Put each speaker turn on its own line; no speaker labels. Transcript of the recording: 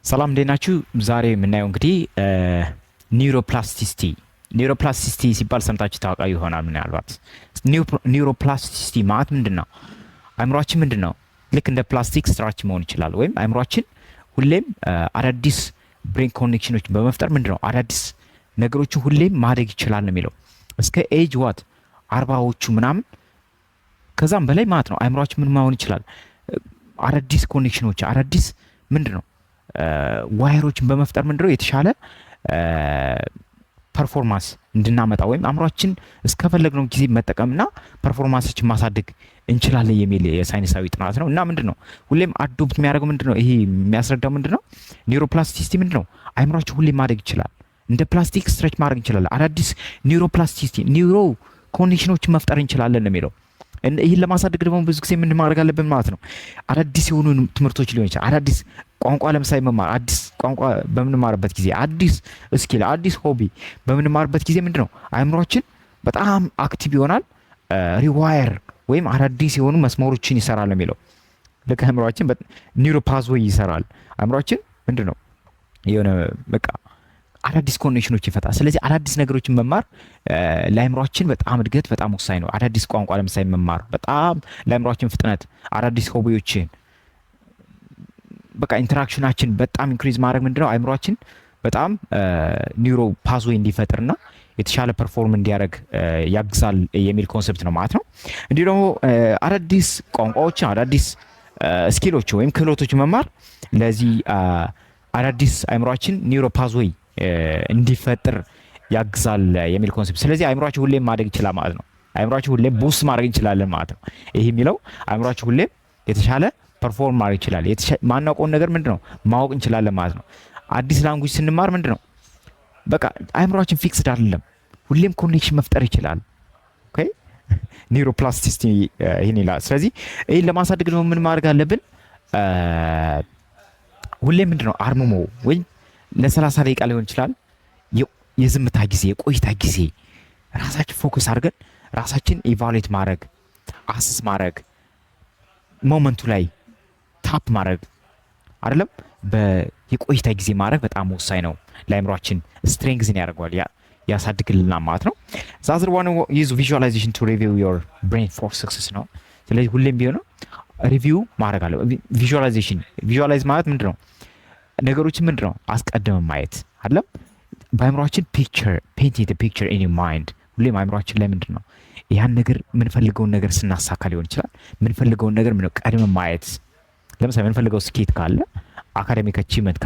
ሰላም፣ እንዴት ናችሁ? ዛሬ የምናየው እንግዲህ neuroplasticity። Neuroplasticity ሲባል ሰምታችሁ ታውቃ ይሆናል ምናልባት። Neuroplasticity ማለት ምንድን ነው? አእምሯችን ምንድን ነው? ልክ እንደ ፕላስቲክ stretch መሆን ይችላል። ወይም አእምሯችን ሁሌም አዳዲስ brain connection ኖች በመፍጠር ምንድን ነው አዳዲስ ነገሮችን ሁሌም ማደግ ይችላል ነው የሚለው። እስከ age what 40ዎቹ ምናምን ከዛም በላይ ማለት ነው። አእምሯችን ምን መሆን ይችላል? አዳዲስ connection ኖች፣ አዳዲስ ምንድን ነው wire ኦችን በመፍጠር ምንድን ነው የተሻለ performance እንድናመጣ ወይም አእምሯችን እስከፈለግነው ጊዜ መጠቀምና performance ኣችን ማሳደግ እንችላለን የሚል የሳይንሳዊ ጥናት ነው። እና ምንድን ነው ሁሌም adopt የሚያደርገው ምንድን ነው? ይሄ የሚያስረዳው ምንድን ነው? Neuroplasticity ምንድን ነው? አእምሯችን ሁሌም ማደግ ይችላል። እንደ ፕላስቲክ stretch ማድረግ እንችላለን። አዳዲስ neuroplasticity neuro connection ኖችን መፍጠር እንችላለን ነው የሚለው። ይህን ለማሳደግ ደግሞ ብዙ ጊዜ ምን ማድረግ አለብን ማለት ነው? አዳዲስ የሆኑ ትምህርቶች ሊሆን ይችላል። አዳዲስ ቋንቋ ለምሳሌ መማር፣ አዲስ ቋንቋ በምንማርበት ጊዜ፣ አዲስ skill፣ አዲስ hobby በምንማርበት ጊዜ ምንድን ነው አእምሯችን በጣም active ይሆናል። Rewire ወይም አዳዲስ የሆኑ መስመሮችን ይሰራል የሚለው። ልክ አእምሯችን neuro pathway ይሰራል። አእምሯችን ምንድን ነው የሆነ በቃ አዳዲስ connection ኖች ይፈጥራል። ስለዚህ አዳዲስ ነገሮችን መማር ለአእምሯችን በጣም እድገት በጣም ወሳኝ ነው። አዳዲስ ቋንቋ ለምሳሌ መማር በጣም ለአእምሯችን ፍጥነት፣ አዳዲስ hobby ዎችን በቃ interaction ኣችን በጣም increase ማድረግ ምንድነው አእምሯችን በጣም neuro pathway እንዲፈጥርና የተሻለ perform እንዲያደርግ ያግዛል የሚል concept ነው ማለት ነው። እንዲሁ ደግሞ አዳዲስ ቋንቋዎችን፣ አዳዲስ skill ኦች ወይም ክህሎቶች መማር ለዚህ አዳዲስ አእምሯችን neuro pathway እንዲፈጥር ያግዛል የሚል concept። ስለዚህ አእምሯችን ሁሌም ማደግ ይችላል ማለት ነው። አእምሯችን ሁሌም boost ማድረግ እንችላለን ማለት ነው። ይህ የሚለው አእምሯችን ሁሌም የተሻለ perform ማድረግ ይችላል። ማናውቀውን ነገር ምንድን ነው ማወቅ እንችላለን ማለት ነው። አዲስ language ስንማር ምንድን ነው በቃ አእምሯችን fixed አይደለም፣ ሁሌም connection መፍጠር ይችላል። Okay፣ neuroplasticity ይህን ይላል። ስለዚህ ይህን ለማሳደግ ደግሞ ምን ማድረግ አለብን? ሁሌም ምንድን ነው አርምሞ ወይም ለ30 ደቂቃ ሊሆን ይችላል የዝምታ ጊዜ፣ የቆይታ ጊዜ ራሳችን focus አድርገን ራሳችን evaluate ማድረግ፣ assess ማድረግ፣ moment ኡ ላይ tap ማድረግ አይደለም የቆይታ ጊዜ ማድረግ በጣም ወሳኝ ነው። ለአእምሯችን strengthen ያደርገዋል፣ ያሳድግልናል ማለት ነው። The other one use visualization to review your brain for success ነው። ስለዚህ ሁሌም ቢሆነው review ማድረግ አለ። Visualization፣ visualize ማለት ምንድን ነው? ነገሮችን ምንድን ነው አስቀድመን ማየት አይደለም። በአእምሯችን picture፣ paint picture in mind። ሁሌም አእምሯችን ላይ ምንድን ነው ያን ነገር የምንፈልገውን ነገር ስናሳካ ሊሆን ይችላል። የምንፈልገውን ነገር ምንድነው ቀድመን ማየት። ለምሳሌ የምንፈልገው ስኬት ካለ፣ academic achievement